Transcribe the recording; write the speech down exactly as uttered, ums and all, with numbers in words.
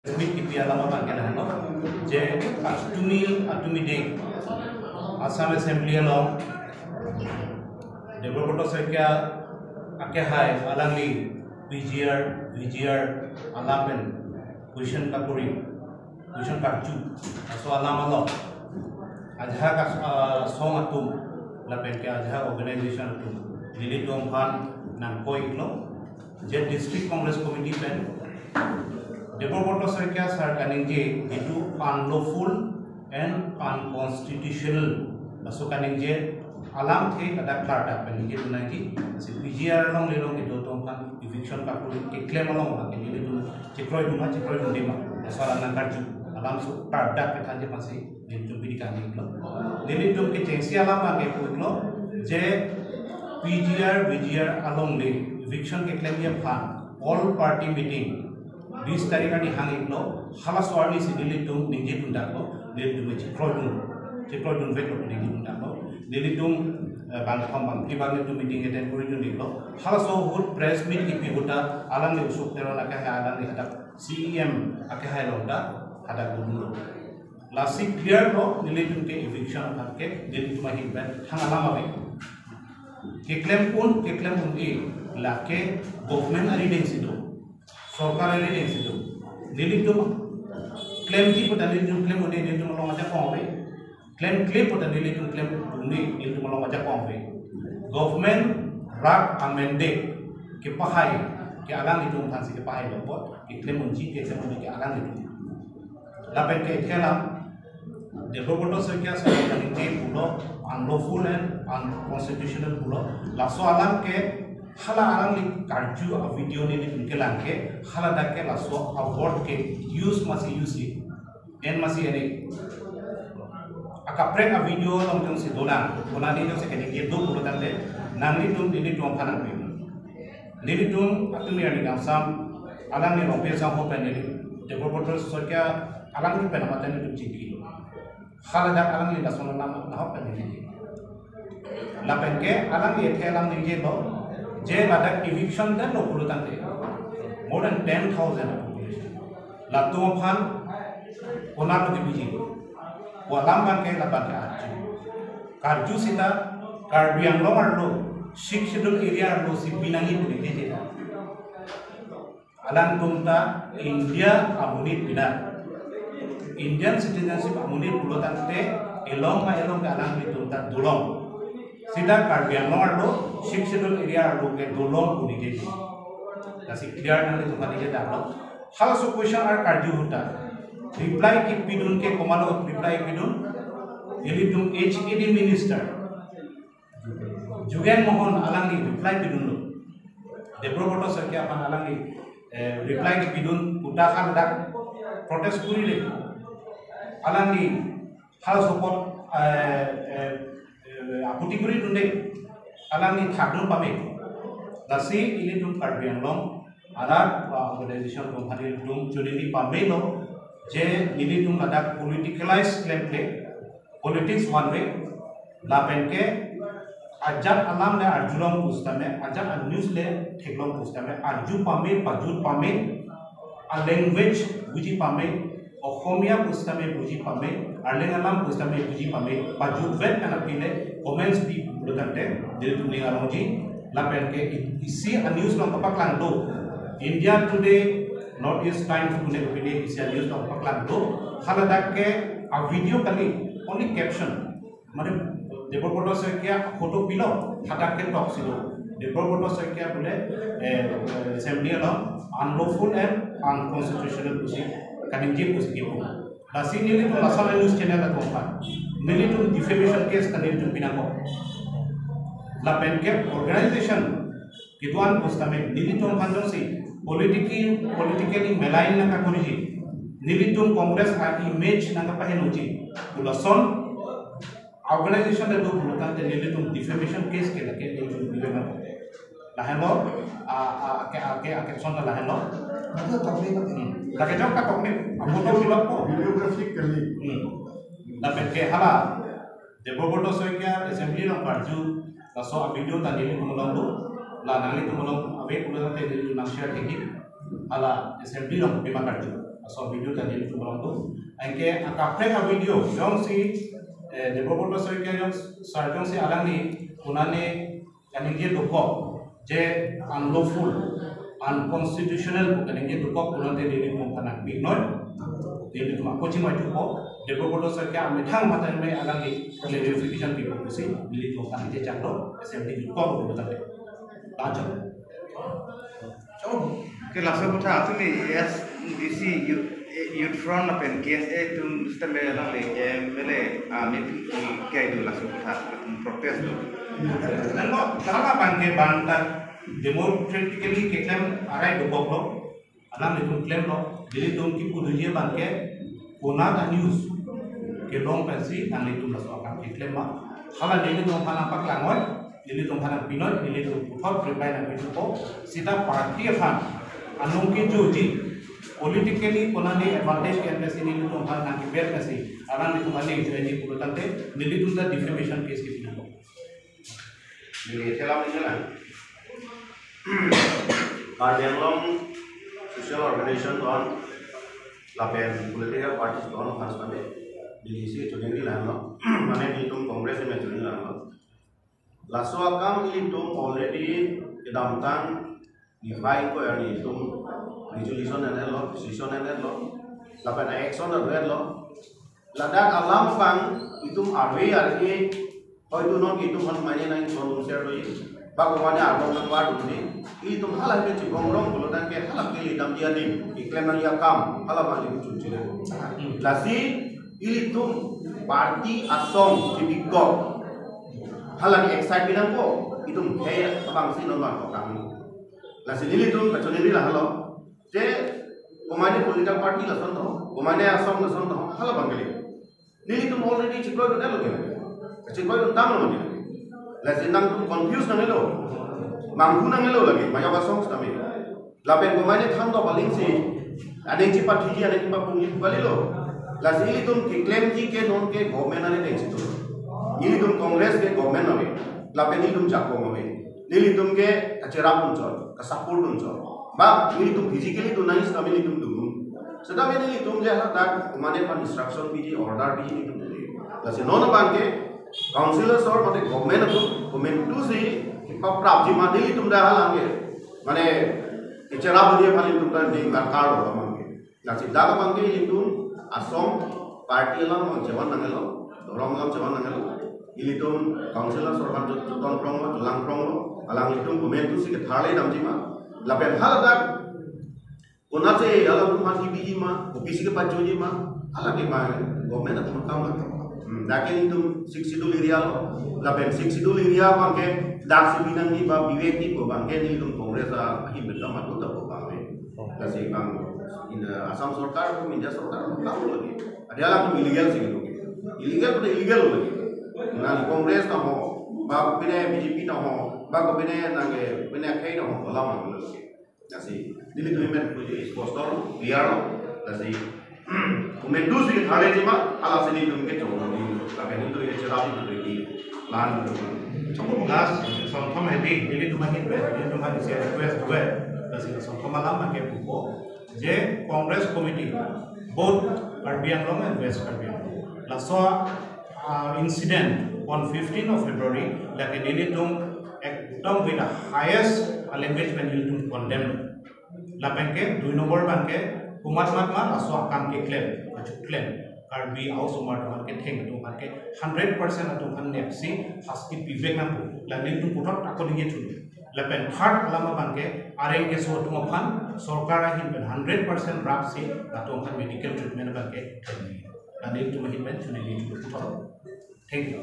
Smith kipi alam abang ke lahenlo, je patumi atumi de Assam Assembly along Debabrata Saikia akehai alangli P G R, V G R alam pen question kakuri, question karju, laso alam along ajahak as-, ah, song atum lapen ke ajahak organization atum nelitum aphan nangkoi-iklo, je District Congress Committee pen Debabrata Saikia sir kaningje jitu unlawful and unconstitutional, laso kaningje alamthe ladak klardak pen ningje tu nangji. Si P G R along le along kedo atum aphan eviction kakuri keklem along abang ke nelitum chekroidun ma, chekroidunde ma, laso alam nangkarju, alam so klardak kethanje aphansi nelitum pini kaninglo. Nelitum kechengsi alam abang ke pu-iklo, je P G R, V G R along le eviction keklemji aphan all party meeting bis tarik arni hang-iklo, halaso arni si nelitum ningje dundaklo, nelitum chekroidun, chekroidunveklo ningje dundaklo. Nelitum, eh, bangkethom bangphli abang nelitum meeting attend koridundelo. Halaso ahut press meet kipi ahut ta alangli Ashok Teron akehai alangli hadak C E M akehai along ta hadak dodunlo. Lasi clear lo, nelitum ke eviction aphan ke nelitum ahin pen thang alam ave. Keklem un, keklem un-e, lake government arideng si do, sorkar arideng si do. Nelitum klemji pu ta nelitum klem un-e, nelitum along ajakong ave. Klemkle pu ta nelitum klem un-e, nelitum along ajakong ave. Government rat amende kepahai ke alanglitum aphansi kepahailo apot, keklem unji, keklem un-e ke alanglitum. Lapen ke thelang, Debabrata Saikia sir kaningje pulo, unlawful and unconstitutional pulo. Laso alam ke hala alangli karju avideo nelitum kelang ke, haladak ke laso award ke use masi use-e, en masi en-e. Akaprek avideo along jongsi dolang, konane jongsi kaningje do pulo tangte, nanglitum nelitum aphan nangpin. Nelitum atumi arni kangsam, alangli Rongpi asangho pen neli, Debabrata Saikia alangli pen mate nelitum chingkilo. Haladak alangli lason alam nahok pen neli. Lapen ke alangli ethe alam ningjelo, je ladak eviction damlo pulo tangte, more than ten thousand population. Latum aphan konatlo kepiji? Pu alam abang ke ladak ke arju. Karju seta Karbi Anglong arlo, Sixth Schedule area arlo si pinangji pu ningje ta. Alangtum ta India amonit pinak, Indian citizenship amonit pulo tangte, elong ma elong ke alanglitum ta dolong. Seta Karbi Anglong arlo, Sixth Schedule area arlo ke dolong pu ningje. Lasi clear nanglitum aphan ningje damlo. Halaso question ar karju ahut ta reply kepidun ke komatlo reply kepidun? Ilitum H A D minister Jugen Mohan alangli reply pidunlo. Debabrata Saikia aphan alangli, eh, reply kepidun, kuta haladak protest kurile. Alangli halaso apot, eh, eh, eh, aputi kuridunde. Alangli thakdun pame. Lasi ilitum Karbi Anglong arat, uh, organization atum aphan ilitum choningri pamelo, je nelitum ladak politicalize klemkle, politics one way, lapen ke ajat alam le arjulong pusitame, ajat a-news le theklong pusitame, arju pame, pajut pame, a-language buji pame, Oxomiya pusitame buji pame, Arleng alam pusitame buji pame, pajutvet pen aphi le comments pi pulo tangte, nelitum ning arongji, lapen ke i-, isi a-news along kapaklang do. India Today, North East Times pu ne pine isi a-news along kapaklang do. Haladak ke a-video kali, only caption. Mane Debabrata Saikia photo pilo, hadak ke tok si do. Debabrata Saikia pule, eh, assembly along unlawful and unconstitutional pusi kaningje pusi kipu. Lasi nelitum lason a-news channel atum aphan nelitum defamation case ta nelitum pinangkok. Lapen ke organization kedo-an pusitame nelitum aphan jongsi politically, politically malign nangkakoriji, nelitum Congress a-image nangkapahenoji pu lason organization le do pulo tangte nelitum defamation case ke lake nelitum pinangkok. Lahenlo, a, a, ke, a, ke, a, caption ta lahenlo. Mane tokle, tokle. Hmm. Lake jok ta tokle. A photo pilo ko. Videography kali. Hmm. Lapen ke hala Debabrata Saikia assembly along karju, laso a-video ta nelitum along do, la nanglitum along ave pulo tangte nelitum nang-share thekji, hala assembly along pima karju. So video tadi itu belum tu. Anke akaprek a video jongsi eh, Debabrata Saikia jong sar jongsi alangli konane kaningje dokok je unlawful, unconstitutional pu kaningje dokok konate nelitum aphan nangpinoi. Nelitum ako chimai thupo, Debabrata Saikia amethang mata me alangli clarification pipo pusi nelitum aphan je changlo assembly dokok pu tadi. Lajang. Ke laso kotha tumi A S D C Youth, Youth Front lapen K S A atum sitame nangli M L A, ah, meeting ke itu laso kotha atum protest do. Nangko, karena bangke bangta democratically keklem arai dokoklo, alanglitum klemlo, nelitum kipu duje bangke konat a-news kelong pensi nanglitum laso akam keklem ma. Hala nelitum aphan nangpaklangoi, nelitum aphan nangpinoi, nelitum puthot reply nangpi thupo, sita party aphan anong kejoji, politically konane advantage ke pensi nelitum aphan nangkeber pensi, alanglitum ale joji pulo tangte, nelitum ta defamation case kepi nangpo. Neli thelam ni lang. Karbi Anglong social organization don lapen political parties don aphan sitame neli isi choningri lang lo. Mane nelitum Congress me choningri lang lo. Laso akam nelitum already kedamtang nihai ko ya nelitum resolution en-etlo, decision en-etlo. Lapen action ado-etlo. Ladak alam abang itum arve arve hoitu non itum aphan mane nang son share doi. Ba komane arong nangvardunji. Itum hala ke chibongrong pulo tangte hala ke lidam dia dim. Keklem nangji akam hala bang itum chunchile. Lasi ilitum party asong chibikok. Hala ke excite pinangpo. Itum khei abangsi non ma kokang. Lasi nelitum kachoningri lang lo. Je komane political party lason do, komane asong lason do, hala bang kali. Nelitum already chikloidun-etlo ke. Chikloidun tanglo ke. Lasi nangtum confuse nanglo. Manghu nanglo lagi, majok asong sitame. Lapen komane than do paling si, aning chipathiji, aning chipapungji pu kalilo. Lasi ilitum keklemji ke non ke government ani deng situ. Ilitum Congress ke government ave. Lapen ilitum jakong ave. Nelitum ke kacherap dunchot, ka-support dunchot. Ba, nelitum physically dun nangji sitame nelitum dun. Sitame nelitum je hadak komane aphan instruction piji, order piji nelitum dun. Lasi non abangke councillor sor mate government atum komantu si kipaprapji ma nelitum dak halang ke. Mane kecherap dia aphan nelitum ta ding darkar lo abangke. Lasi dak abangke ilitum asong party alam abang chevan nanglo, dhorom alam chevan nanglo. Ilitum councillor sor aphan chot-, choton pronglo, cholang pronglo, alanglitum komantu si ketharle damji ma. Lapen haladak konatsi alangtum aphan kebiji ma, kopisi kepachoji ma, hala ke ma government atum akam lo. Hmm, dak ke ilitum Sixth Schedule area lo, lapen Sixth Schedule area abangke dak si binangji ba bivek dipo abangke nelitum Congress ahin benda matu tapo abangke. Lasi bang, in the Assam Sorkar, India Sorkar, kamu lagi. Ada alam tu illegal sih gitu. Illegal pada illegal lagi. Nang Congress ta ho, ba pine B J P ta ho, ba pine nang ke, pine kai ta ho, alam lagi. Lasi, nelitum men puji sponsor, biar, lasi, komen tu sih hari cuma, ala sini tum ke cuma, tapi itu ya cerita itu lagi. Lan, cukup gas, sonthom heavy, nelitum ahin pen, nelitum ahin isi request dua, lasi sonthom alam make pupo. Je Congress Committee, both Karbi Anglong and West Karbi Anglong. Laso, ah, incident on fifteenth of February, lake nelitum ekdom with the highest language pen nelitum condemn. Lapen ke, dui nombor abangke, komat mat ma, laso akam keklem, kachoklem. Karbi aosomar atum aphan ketheng atum aphan ke, hundred percent atum aphan nepsi, hasti pivek nangpo. La nelitum puthot ako ningje thu. Lapen third alam abangke, areng keso atum aphan, sorkar ahin pen hundred percent rapsi, latum aphan medical treatment abangke, la nelitum ahin pen, chuningje thu puthot. Thank you.